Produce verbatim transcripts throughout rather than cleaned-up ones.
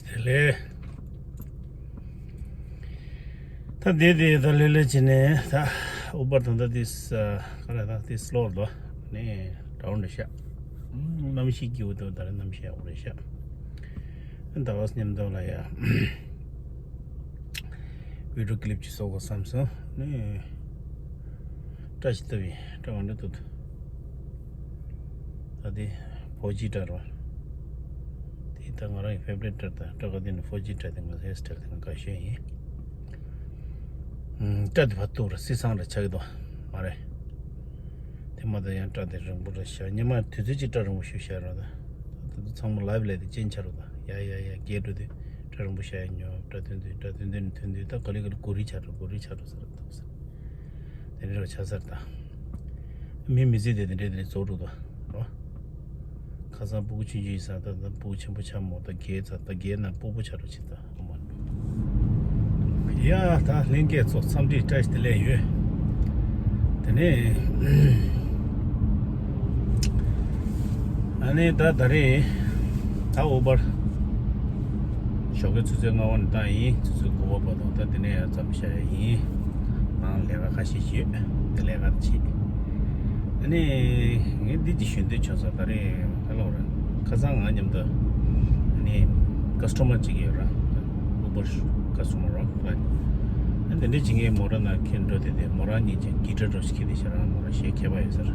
དེ་ལས། ད་དེ་དེ་ད་ལེ་ལེ་བྱས་ནས་ད་ཨུ་བར་ད་ད་དེ་ས་ག་ལ་ད་དེ་སློར་དོ་ནས་འདྲ་བོ་འདྲ་ཤག་གནམ་གཤིས་སྐྱིད་པོ་འདུག་ད་རེས་གནམ་གཤིས་ཡག་པོ་རེད་ཤག་ད་བ་སྙམ་དོ་ལ་ཡ། བི་ཌིའོ་ཀི་ལིབ་ཅིག་བཟོ་དགོས་བསམ་སོང་ནི། སྐྲ་ཞིག་བཏབ་ཡིན། སྐྲ་གང་འདྲ་བཏབ་འདུག་ད་དེ་ཕོ་ཇི་སྐྲ་རོ། དེ་ད་ང་རང་གི་ཕེ་བ་རི་ཊི་སྐྲ། ད་སྐྲ་ག་དེ་ནི་ཕོ་ཇི་སྐྲ་དེ་ང་ཧེར་སི་ཊལ་དེ་ང་དགའ་ཤོས་ཡིན། ཨུམ། སྐྲ་དེ་ཕར་གཏུག་ར་སི་སང་ར་ཆགས་ཀྱི་འདུག་མ་རེད། དེ་མ་ད་ཡང་སྐྲ་དེ་རིང་པོ་ར་ཤ། ཉི་མ་དུས་ཚོད་ཅིག་སྐྲ་རིང་པོ་ཞིག་བཞག་རོགས་ད། ད་དུང་ཚང་མ་ལའིབ་ལས་དེ་ཅན་ཆགས་རོགས་ད། ཡ་ཡ་ཡ་རྒས་འགྲོ་དུས་སྐྲ་རིང་པོ་བཞག་ཡ་ཉོ། སྐྲ་ཐོན་དུས་སྐྲ་ཐོན་དུས་ནི་ཐོན་དུས་ད་ག་ལེ་ག་ལེ་གོ་རི་ཆགས་རོགས། གོ་རི་ཆགས་རོགས་ཟེར་རོགས་ད་ཟེར། དེ་འདྲ་རོགས་ཆགས་ཚར་ད། མི་མི་ཚེ་དེ་དེ་འདྲ་དེ་འདྲ་རྫོགས་འགྲོ་ད་རོ། ཁ་སང་སྤུ་གུ་ཆུང་ཆུང་ཡིན་ས་ད་ད་སྤུ་གུ་ཆེན་པོ་ཆགས་མོ་ད་རྒས་ཚར་ད། རྒས་ན་སྤོ་བོ་ཆགས་འགྲོ་ཆེ་ད། ཡ་ད་ལྷན་རྒྱས་ཚོ་འཚམས་འདྲི་བཀྲ་ཤིས་བདེ་ལེགས་ཡོད། དེ་ནས་ཨ་ནི་ད་ད་རེས་ད་ཨུ་བར་ཞོགས་ཀའི་ཆུ་ཚོད་ལྔ་པ་ནས་བཏང་ཡིན། ཆུ་ཚོད་དགུ་པ་བར་དུ་ད་དེ་ནས་ཡར་མཚམས་བཞག་ཡ་ཡིན། ནང་ལས་ཀ་ཁ་ཤས་ཤིག་ཡོད། དེ་ལས་ཀ་བྱེད། ཨ་ནི་ངས་འདི་ཅིག་ཞུ་འདོད་བྱུང་སོང་། ད་རེས་ཁ་ལོ་ར་ཁ་སང་ང་མཉམ་དུ་ཨ་ནི་ཀ་སི་ཊོ་མར་ཅིག་ཡོད་ར། ཨུ་བར་ཀ་སི་ཊོ་མར་རོ་ལ། ཨ་འདི་འདྲ་ཅིག་ངས་མོ་ར་ན་ཁྱེད་འགྲོ་དེ་དེ་མོ་ར་གཉིས་ཀྱི་གི་ཊར་འགྲོ་ཞིག་ཁྱེར་དེ་ཤ་ར་མོ་ར་གཞས་མཁས་པ་ཡོད་ཟེར།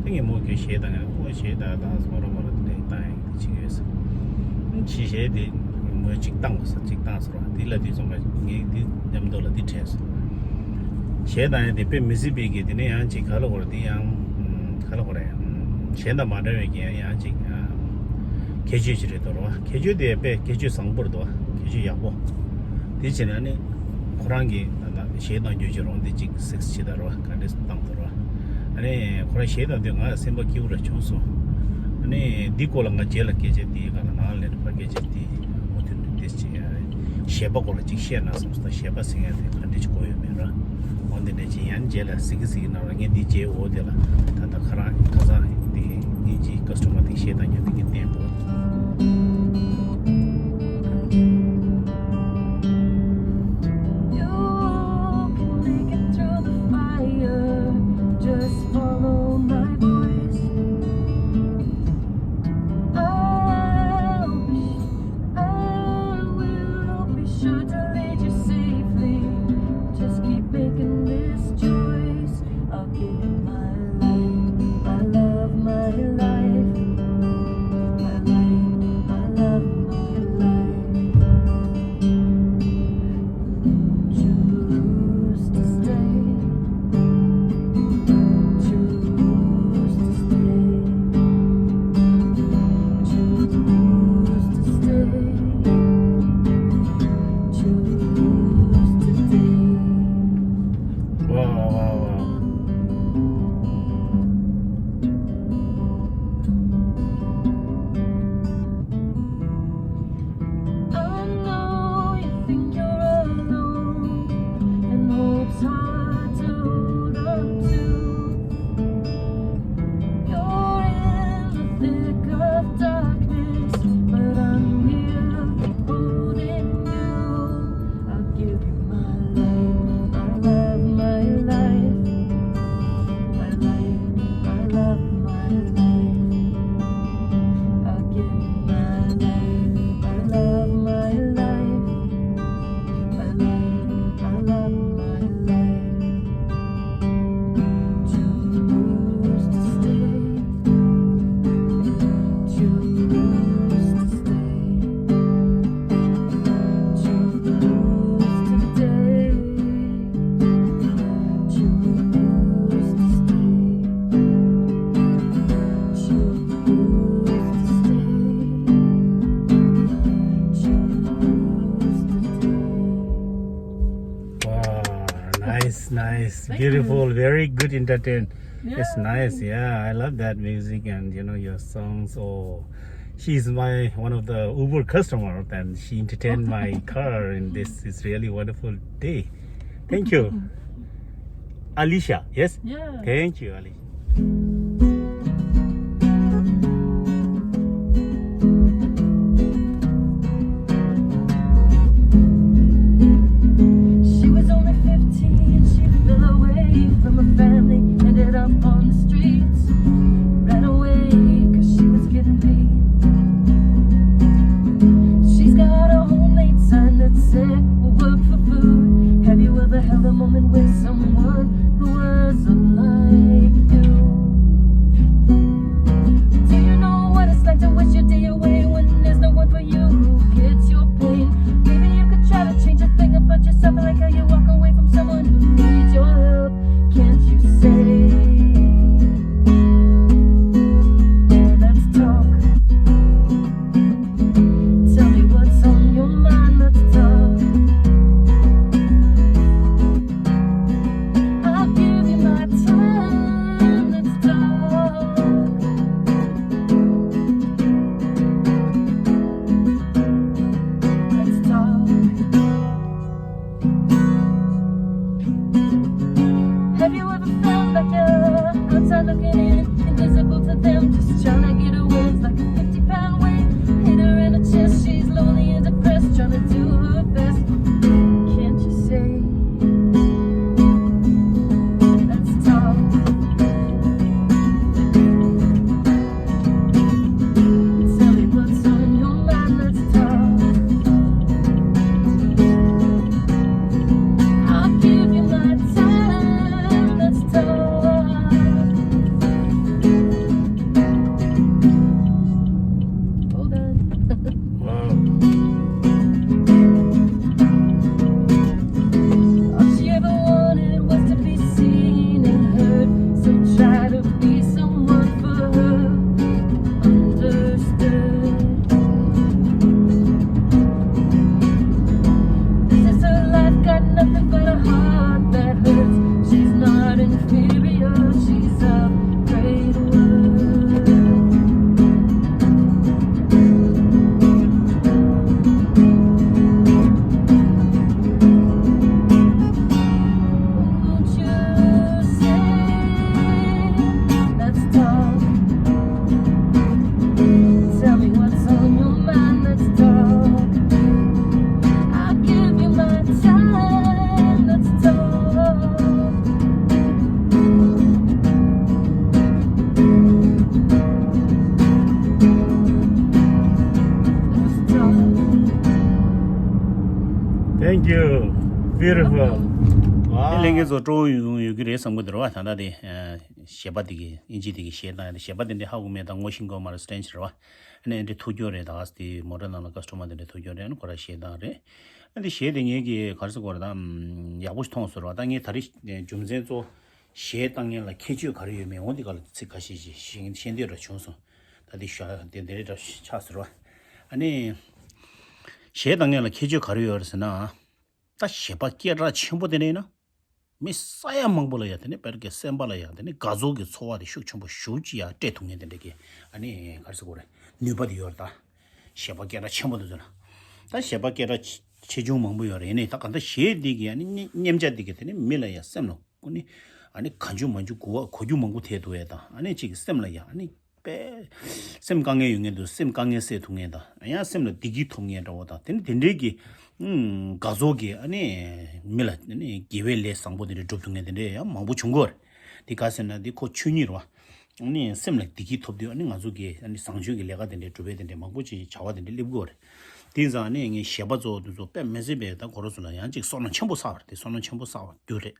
དེ་ངས་མོ་གི་གཞས་བཏང་ཡ། ཨོ་གཞས་ད་ད་མོ་ར་མོ་ར་དེ་འདྲ་བཏང་ཡ་དེ་ཅིག་ཡོད་ཟེར། ཅི་གཞས་དེ་མོས་ཅིག་བཏང་དགོས་ཟེར། ཅིག་བཏང་ཟེར་བ་དེ་ལ་དེ་ཚོ་ང་ངས་དེ་མཉམ་དུ་ལ་དེ་དྲན་སོང་། གཞས་བཏང་ཡ་དེ་དཔེ་མི་སྲིད་པའི་གི་དེ་ནས་ཡང་ཅིག་ག་ལ་གོ་ར་དེ་ཡང་ག་ལ་གོ་ར་ཡང་གཞན་དང་མ་འདྲ་བའི་གི་ཡང་ཡང་ཅིག་ཁྱད་ཆོས་ཅིག་རེད་དོ་ར། ཁྱད་ཆོས་དེ་དཔེ་ཁྱད་ཆོས་བཟང་པོ་རེད་དོ། ཁྱད་ཆོས་ཡག་པོ། དེ་བྱས་ན་ནི་ཁོ་རང་གི་ད་ལྟ་གཞས་བཏང་རྒྱུ་ཅིག་རོང་དེ་ཅིག་སིག་སི་བྱེད་ད་ར་ག་འདྲས་བཏང་དོ་ར། ཨ་ནི་ཁོ་རང་གཞས་བཏང་དུས་ང་ལ་སེམས་པ་སྐྱིད་པོ་ར་བྱུང་སོང་། ཨ་ནི་འདི་སྐོར་ལ་ང་རྗེས་ལ་སྐད་ཆ་དེའི་སྒང་ལ་ནང་ལ་ཕར་སྐད་ཆ་དེ་མུ་མཐུད་དུ་དེ་བྱེད་ཡ་རེད། གཞས་པ་སྐོར་ལ་ཅིག་བཤད་ན་བསམ་སོང་། ད་གཞས་པ་ཟེར་ཡ་དེ་ག་འདྲས་ཅིག་གོ་ཡོད་མེད་ར། འོ་འདི་འདྲས་ཅིག་ཡང་རྗེས་ལ་གཟིགས་གི་གཟིགས་གི་ནང་ལ་ངས་འདི་རྗེས་འོ་དེ་ལ་ད་ལྟ་ཁ་རང་ཁ་སང་དེ་ངེད་ཀྱི་ཀ་སི་ཊོ་མར་དེ་གཞས་བཏང་རྒྱུ་དེ་ངས་བསྟན་དགོས། You can make it through the fire. Just follow my voice. I'll be, I will be sure to lead you safely. Just keep making this choice. I'll give you my life, my love, my life. My life, I love my life. Choose to stay. Choose to stay. Choose to stay. Choose to stay. Wow, wow, wow. I know you think you're alone, and hope's hard to hold on to. You're in the thick of darkness, but I'm here holding you. I'll give you my life, I love my life. My life, I love my life. I'll give you my life, I love my life. My life, I love my life. Choose to stay. Choose to stay. Choose to stay. Choose to stay. Choose to stay. Choose to stay. Wow, nice, nice, thank you. Beautiful, very good entertain. It's nice, yeah, I love that music and you know your songs. Oh, she's my one of the Uber customer, and she entertained my car in this. It's really wonderful day. Thank you. Alicia, yes? Yeah. Thank you, Alicia. Beautiful. ཨེ་ལྷན་རྒྱས་ཚོ་སྤྲོ་བོ་ཡོང་ཡོད་ཀྱི་རེད་བསམ་གྱི་འདུག་ར་བ། ད་ལྟ་དེ་ཨ་གཞས་པ་དེ་གི་ཨིན་ཇི་དེ་གི་གཞས་བཏང་ཡ་དེ། གཞས་པ་དེ་འདྲ་ཧ་གོ་མེད་དང་ངོ་ཤེས་དགོས་མ་རེད། སི་ཊེན་ཇི་རེད་བ། ཨ་ནི་འདི་ཐུག་རྒྱུ་རེད། ད་ག་སེ་དེ་མོ་ཊ་ནང་ལ་ཀ་སི་ཊོ་མར་དེ་འདྲ་ཐུག་རྒྱུ་རེད། ཨ་ནི་ཁོ་ར་གཞས་བཏང་རེད། ཨ་འདི་གཞས་དེ་ངེད་ཀྱི་ག་རེ་ཟེར་དགོས་རེད། ད་ཡག་པོ་ཞིག་མཐོང་སོང་ར་བ། ད་ངས་ད་རེས་རྒྱུ་མཚན་གཙོ་གཞས་བཏང་མཁན་ལ་ཁྱད་ཆོས་ག་རེ་ཡོད་མེད་འོ་འདི་ག་ལ་ཚིག་ཁ་ཤས་ཤིག་ཤེས་ཤེས་འདོད་འདྲ་བྱུང་སོང་། ད་འདི་ཞག་དེ་འདྲ་འདྲ་ཆགས་ཟེར་བ། ཨ་ནི་གཞས་བཏང་མཁན་ལ་ཁྱད་ཆོས་ག་རེ་ཡོད་རེད་ཟེར་ན། ད་གཞས་པ་སྐད་གྲགས་ཆེན་པོ་དེ་འདྲ་ཡིན་ན། མི་ས་ཡ་མང་པོ་ལ་ཡ་དེ་ནས་དཔེར་གི་སེམས་པ་ལ་ཡ་དེ་ནས་དགའ་ཚོར་གྱི་ཚོར་བ་དེ་ཤུགས་ཆེན་པོ་ཞེ་པོ་ཅིག་ཡ་སྤྲད་ཐུབ་མཁན་དེ་འདྲ་གི། ཨ་ནི་ག་རེ་ཟེར་དགོས་རེད། ནུས་པ་དེ་ཡོད་རེད་ད། གཞས་པ་སྐད་གྲགས་ཆེན་པོ་དེ་ཚོ་ལ། ད་གཞས་པ་སྐད་གྲགས་ཆེ་ཆེ་ཆུང་མང་པོ་ཡོད་རེད། ཡིན་ནའི་ད་ག་ད་གཞས་འདི་གི་ཨ་ནི་སྙན་སྙན་ཆ་འདི་གི་དེ་ནི་མི་ལ་ཡ་སེམས་ལ་ཁོ་ནི་ཨ་ནི་གང་བྱུང་མང་བྱུང་གོ་བ་གོ་རྒྱུ་མང་པོ་ཐེབས་འདུག་ཡ། ད་ཨ་ནི་གཅིག་གི་སེམས་ལ་ཡ་ཨ་ནི་དཔེ་སེམས་དཀའ་ངལ་ཡོད་མཁན་དུ་སེམས་དཀའ་ངལ་སེལ་ཐུབ་མཁན་དང་། ཡང་སེམས་ལ་བདེ་སྐྱིད་ཐོབ་མཁན་འདྲ་བོ་དང་། དེ་ནི་དེ་འདྲའི་གི་ཨུམ་དགའ་ཚོར་གྱི་ཨ་ནི་མི་ལ་ཨ་ནི་དགེ་བའི་ལས་བཟང་པོ་དེ་འདྲ་སྒྲུབ་ཐུབ་མཁན་དེ་འདྲ་ཡང་མང་པོ་བྱུང་གི་ཡོད་རེད། དེ་ག་ཟེར་ན་དེ་ཁོ་ཆོས་ཉིད་རེད་བ། ཨ་ནི་སེམས་ལ་བདེ་སྐྱིད་ཐོབ་དུས་ཨ་ནི་ང་ཚོ་གི་ཨ་ནི་བཟང་སྤྱོད་ཀྱི་ལས་ཀ་དེ་འདྲ་སྒྲུབ་པའི་དེ་འདྲ་མང་པོ་ཅིག་བྱ་བ་དེ་འདྲ་སླེབས་ཀྱི་ཡོད་རེད། དེ་ཡིན་ཙང་ཨ་ནི་ངས་གཞས་པ་ཚོ་དེ་ཚོ་དཔེ་མི་སྲིད་པའི་ད་ཁོ་རང་ཚོ་ལ་ཡང་ཅིག་བསོད་ནམས་ཆེན་པོ་བསགས་པ་རེད། དེ་བསོད་ནམས་ཆེན་པོ་བསགས་པ་རྒྱུ་རེད།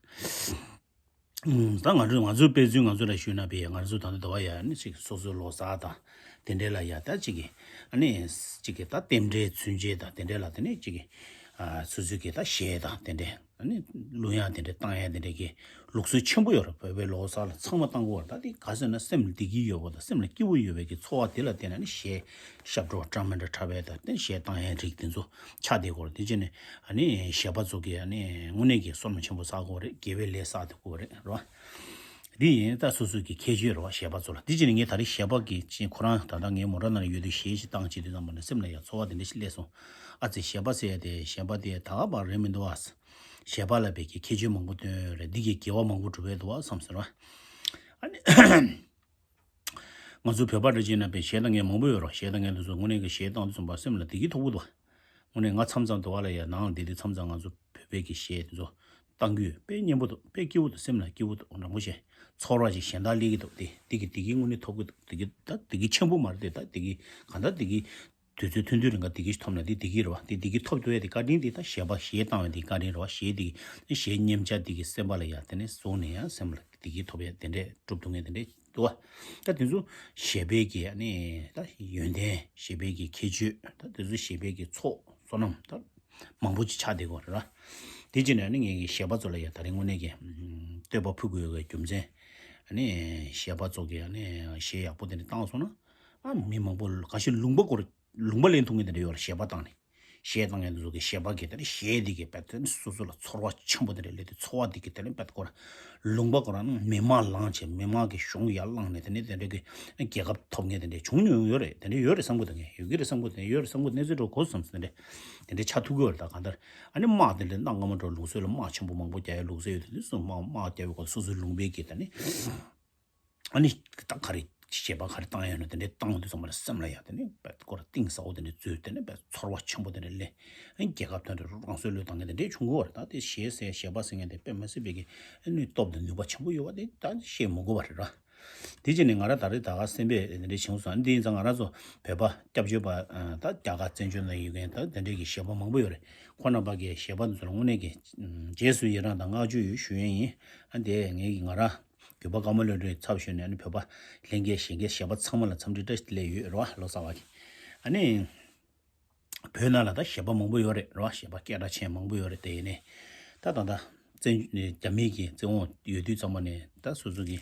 ཨུམ། ད་ང་ཚོ་ང་ཚོའི་དཔེ་མཚོན་ང་ཚོ་ལ་ཞུས་ན་བས་ང་ཚོ་ད་ལྟ་དུ་བ་ཡ་ནི་ཅིག་སོ་སོའི་ལོ་གསར་དང་དེ་འདྲའི་ལ་ཡ་ད་ཅིག་གི་ཨ་ནི་ཅིག་གི་ད་རྟེན་འབྲེལ་ཚུན་ཆད་དང་དེ་འདྲའི་ལ་དེ་ནི་ཅིག་གི་ཨ་སོ་སོའི་གི་ད་གཞས་དང་དེ་འདྲའི་ཨ་ནི་གླུ་དབྱངས་དེ་འདྲའི་བཏང་ཡ་དེ་འདྲའི་གི་ལུགས་སྲོལ་ཆེན་པོ་ཡོད་རེད། བོད་པའི་ལོ་གསར་ལ་ཚང་མ་བཏང་གི་ཡོད་རེད། ད་དེ་ག་ཟེར་ན་སེམས་ལ་བདེ་སྐྱིད་ཡོད་པ་དང་སེམས་ལ་སྐྱིད་པོ་ཡོད་པའི་གི་ཚོར་བ་དེ་ལ་བརྟེན་ནས་ནི་གཞས་ཞབས་བྲོ་འདྲ་མི་འདྲ་འཁྲབ་པ་དང་དེ་གཞས་བཏང་ཡ་རིགས་དེ་ཚོ་ཆགས་བསྡད་ཀྱི་ཡོད་རེད། དེ་བྱས་ནས་ཨ་ནི་གཞས་པ་ཚོ་གིས་ཨ་ནི་དངོས་གནས་ཀྱི་བསོད་ནམས་ཆེན་པོ་བསགས་ཀྱི་ཡོད་རེད། དགེ་བའི་ལས་བསགས་ཐུབ་ཀྱི་ཡོད་རེད། རེད་བ། འདི་ཡིན་ད་སོ་སོའི་གི་ཁྱད་ཆོས་རེད་བ། གཞས་པ་ཚོ་ལ། དེ་བྱས་ནས་ངས་ད་རེས་གཞས་པ་གི་ཅིག་ཁོ་རང་ད་ལྟ་ངའི་མོ་ཊ་ནང་ལ་ཡོད་དུས་གཞས་ཤིག་བཏང་བྱེད་དུས་ཙམ་པ་ནས་སེམས་ལ་ཡ་ཚོར་བ་དེ་འདྲ་ཞིག་སླེབས་སོང་། ཨ་ཙི་གཞས་པ་ཟེར་ཡ་དེ་གཞས་པ་དེ་ད་ག་པར་རེད་མི་འདུག་ཨ། གཞས་པ་ལ་བས་ཀྱི་ཁྱད་ཆོས་མང་པོ་སྟོན་ཡོད་རེད། འདི་གི་དགེ་བ་མང་པོ་སྒྲུབ་ཡས་འདུག་ཨ་བསམ་ཟེར་བ། ཨ་ནི། ང་ཚོ་བོད་པ་འདྲ་བྱས་ན་པའི་གཞས་བཏང་མཁན་མང་པོ་ཡོད་རེད། གཞས་བཏང་མཁན་དེ་ཚོ་དངོས་གནས་ཀྱི་གཞས་བཏང་དུས་ཙམ་པ་སེམས་ལ་བདེ་སྐྱིད་ཐོབ་ཀྱི་འདུག་དངོས་གནས་ང་མཚམས་མཚམས་དུ་བ་ལ་ཡ་ནང་ལ་བསྡད་དུས་མཚམས་མཚམས་ང་ཚོ་བོད་པའི་གི་གཞས་དེ་ཚོ་བཏང་གི་ཡོད། དཔེ་སྙན་པོ་འདུག་དཔེ་སྐྱིད་པོ་འདུག་སེམས་ལ་སྐྱིད་པོ་འདུག་རིན་པོ་ཆེ། ཚོར་བ་ཞིག་གཞན་དག་སླེབས་ཀྱི་འདུག་དེ་དེ་གི་བདེ་སྐྱིད་དངོས་གནས་ཐོབ་ཀྱི་འདུག་དེ་གི་ད་བདེ་སྐྱིད་ཆེན་པོ་མ་རེད་དེ། ད་བདེ་སྐྱིད་གང་ལྟར་བདེ་སྐྱིད་དུས་ཚོད་ཐུང་ཐུང་རིང་ག་བདེ་སྐྱིད་ཞིག་ཐོབ་ན་དེ་བདེ་སྐྱིད་རེད་བ། དེ་བདེ་སྐྱིད་ཐོབ་འདུག་ཡ་དེ་བཀའ་དྲིན་དེ་ད་གཞས་པ་གཞས་བཏང་བ་དེ་བཀའ་དྲིན་རེད་བ། གཞས་དེ་གཞས་མཉམ་བྱ་དེ་གི་སེམས་པ་ལ་ཡ་དེ་ནས་བཟུང་ནས་ཡ་སེམས་ལ་བདེ་སྐྱིད་ཐོབ་ཡ་དེ་འདྲས་སྒྲུབ་ཐུབ་མཁན་དེ་འདྲས་འདུག་བ། ད་དེ་ཚོ་གཞས་པའི་གི་ཨ་ནི་ད་ཡོན་ཏན་གཞས་པའི་གི་ཁྱད་ཆོས་ད་དེ་ཚོ་གཞས་པའི་གི་ཚོགས་བསོད་ནམས་ད་མང་པོ་ཅིག་ཆགས་བསྡད་ཀྱི་ཡོད་རེད་ར། དེ་བྱས་ནས་ཨ་ནི་ངས་གི་གཞས་པ་ཚོ་ལ་ཡ་ད་རིང་དངོས་གནས་ཀྱི་བསྟོད་པ་ཕུལ་དགོས་ཡོད་པའི་རྒྱུ་མཚན། ཨ་ནི་གཞས་པ་ཚོ་གི་ཨ་ནི་གཞས་ཡག་པོ་དེ་འདྲ་བཏང་སོང་ན་ཨ་མི་མང་པོ་ག་ཤེད་ལུང་པ་སྐོར་ལུང་པ་ལེན་ཐུབ་མཁན་དེ་འདྲ་ཡོད་རེད། གཞས་པ་བཏང་ནས། གཞས་བཏང་མཁན་དེ་ཚོ་གི་གཞས་པ་གི་དེ་ནི་གཞས་དེ་གི་བས་དེ་ནི་སོ་སོ་ལ་ཚོར་བ་ཆེན་པོ་དེ་འདྲ་སླེབས་ཏེ་ཚོར་བ་དེ་གི་དེ་ནི་བས་ཁོ་རང་ལུང་པ་ཁོ་རང་ནང་མི་མང་ལངས་བྱས་མི་མང་གི་གཞུང་ཡར་བླངས་ནས་དེ་ནི་དེ་འདྲ་གི་རྒྱལ་ཁ་ཐོབ་མཁན་དེ་འདྲ་བྱུང་མྱོང་ཡོད་རེད། དེ་འདྲ་ཡོད་རེད་བསམ་གི་འདུག་ངས་ཡོད་ཀྱི་རེད་བསམ་གི་འདུག་ཡོད་རེད་བསམ་གི་འདུག་གནས་ཚུལ་འདྲ་གོ་བསམ་སོང་། དེ་འདྲ་དེ་འདྲ་ཆགས་ཐུབ་ཀྱི་ཡོད་རེད། ད་གང་ལྟར་ཨ་ནི་དམག་དེ་འདྲ་གནའ་སྔ་མོ་འདྲ་ལུགས་སྲོལ་ལ་དམག་ཆེན་པོ་མང་པོ་རྒྱག་ཡ་ལུགས་སྲོལ་ཡོད་དེ་དུས་སུ་དམག་དམག་རྒྱག་པའི་སྐབས་སོ་སོའི་ལུང་པའི་གི་དེ་ནི། ཨ་ནི་ད་ག་རེ་གཞས་པ་ག་རེ་བཏང་ཡོད་ན་དེ་འདྲའི་བཏང་དུས་ཙམ་པ་ལ་སེམས་ལ་ཡ་དེ་ནི་བས་སྐོར་གཏིང་ཟབ་པོ་དེ་འདྲའི་འཛུལ། དེ་ནི་བས་ཚོར་བ་ཆེན་པོ་དེ་འདྲ་སླེབས། ཨ་ནི་རྒྱལ་ཁབ་དོན་དུ་རང་སྲོག་བློས་བཏང་མཁན་དེ་འདྲའི་བྱུང་གི་ཡོད་རེད། ད་དེ་གཞས་ཟེར་གཞས་པ་ཟེར་མཁན་དེ་དཔེ་མི་སྲིད་པའི་གི་ཨ་ནི་སྟོབས་དང་ནུས་པ་ཆེན་པོ་ཡོད་པ་དེ་ད་བཤད་མི་དགོས་པ་རེད་ར། དེ་བྱས་ནས་ང་རང་ད་རེས་ད་ག་སེམས་པས་དེ་འདྲའི་བྱུང་སོང་། ཨ་ནི་དེ་ཡིན་ཙང་ང་རང་ཚོ་བོད་པ་སྐྱབས་བཅོལ་བ་ད་རྒྱ་གར་བཙན་བྱོལ་ནང་ཡོད་མཁན་ད་དེ་འདྲའི་གི་གཞས་པ་མང་པོ་ཡོད་རེད། ཁོང་རྣམ་པ་གི་གཞས་པ་འདི་ཚོ་ལ་དངོས་གནས་ཀྱི་རྗེས་སུ་ཡི་རང་དང་བསྔགས་བརྗོད་ཡོད་ཞུ་ཡས་ཡིན། ཨ་ནི་དེ་ངས་ང་རང་གུས་པ་ཀརྨ་ལྷུན་གྲུབ་ཚབ་ཞུས་ནས་ཨ་ནི་བོད་པ་ལྷན་རྒྱས་གཞན་སྐད་གཞས་པ་ཚང་མ་ལ་འཚམས་འདྲི་བཀྲ་ཤིས་བདེ་ལེགས་ཡོད་རེད་བ། ལོ་གསར་བ་གི། ཨ་ནི་བོད་ནང་ལ་ད་གཞས་པ་མང་པོ་ཡོད་རེད་རེད་བ། གཞས་པ་སྐད་གྲགས་ཅན་མང་པོ་ཡོད་རེད། དེ་ཡིན་ནའི་ད་ད་ད་བཙན་རྒྱ་མི་གི་བཙན་དབང་ཡོད་དུས་ཙམ་པ་ནས་ད་སོ་སོ་གི་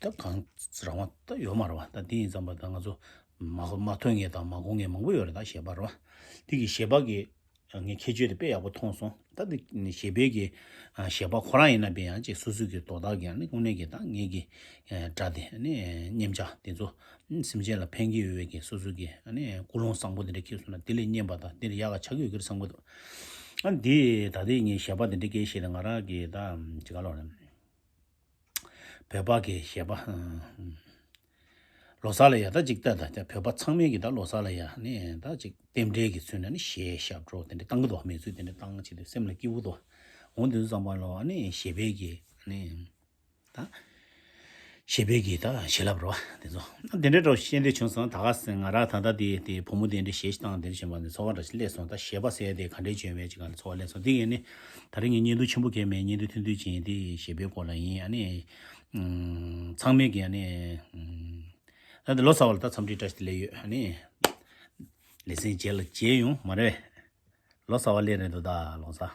ད་གང་རང་དབང་ད་ཡོད་མ་རེད་བ། ད་དེ་ཡིན་ཙམ་པ་ད་ང་ཚོ་མ་མ་ཐོས་མཁན་དང་མ་གོ་མཁན་མང་པོ་ཡོད་རེད། ད་གཞས་པ་རེད་བ། དེ་གི་གཞས་པ་གི་ངས་ཁྱད་ཆོས་དེ་དཔེ་ཡག་པོ་མཐོང་སོང་། ད་དེ་གཞས་པའི་གི་གཞས་པ་ཁོ་རང་ཡིན་ན་དཔེ་ཡང་ཅིག་སོ་སོའི་གི་དོ་བདག་གི་ཨ་ནི་དངོས་གནས་ཀྱི་ད་ངེད་ཀྱི་སྒྲ་དེ་ཨ་ནི་སྙན་ཆ་དེ་ཚོ་སེམས་ཅན་ལ་ཕན་གྱི་ཡོད་པའི་གི་སོ་སོའི་གི་ཨ་ནི་ཀུན་སློང་བཟང་པོ་དེ་འདྲ་ཁྱེར་སོང་ན་དེ་ལས་སྙན་པ་དང་དེ་ལས་ཡག་ག་ཆགས་ཀྱི་ཡོད་ཀྱི་རེད་བསམ་གྱི་འདུག་ཨ་ནི་དེ་ད་ལྟའི་ངས་གཞས་པ་དེ་འདྲ་སྐད་བཤད་ནས་ང་རང་གི་ད་ཅི་ག་ལོ་རེད། བོད་པ་གི་གཞས་པ། ལོ་གསར་ལ་ཡ་ད་ཅིག་ལྟ་ད་བོད་པ་ཚང་མས་གི་ད་ལོ་གསར་ལ་ཡ་ནི་ད་ཅིག་རྟེན་འབྲེལ་གྱི་ཚུལ་ནས་ནི་གཞས་ཞབས་བྲོ་དེ་འདྲ་བཏང་གི་འདུག་མི་ཚོས་དེ་འདྲ་བཏང་བྱེད་དུས་སེམས་ལ་སྐྱིད་པོ་འདུག་འོ་དེ་ཚོ་ཙམ་པ་ལོ་ཨ་ནི་གཞས་པའི་གི་ནི་ད་ ཞེས་པའི་གི་ད་བྱིན་རླབས་རོ་དེ་ཚོ། དེ་འདྲའི་འདྲ་བཤད་འདོད་བྱུང་སོང་། ད་ག་སེ་ང་རང་ད་ལྟ་དེ་དེ་བུ་མོ་དེ་འདྲ་གཞས་ཤིག་བཏང་དེ་འདྲ་བྱས་པ་ནི་ཚོར་བ་འདྲ་ཞིག་སླེབས་སོང་། ད་ཞེས་པ་ཟེར་དེ་ག་འདྲའི་བྱོན་བས་ཅིག་ག་ནས་ཚོར་བ་སླེབས་སོང་། དེ་ཡིན་ནི་ད་རིང་ངས་བརྙན་ཐུང་ཆེན་པོ་གས་མེད། བརྙན་ཐུང་ཐུང་ཐུང་ཅིག་ཡིན། དེ་ཞེས་པའི་སྐོར་ལ་ཡིན། ཨ་ནི་ཚང་མས་གི་ཨ་ནི་ད་དེ་ལོ་གསར་བ་ལ་ད་འཚམས་འདྲི་བཀྲ་ཤིས་བདེ་ལེགས་ཡོད། ཨ་ནི་ལེ་ཚན་རྗེས་ལ་མཇལ་ཡོང་། མ་རེད། ལོ་གསར་བ་སླེབས་རན་འདུག་ད་ལོ་གསར།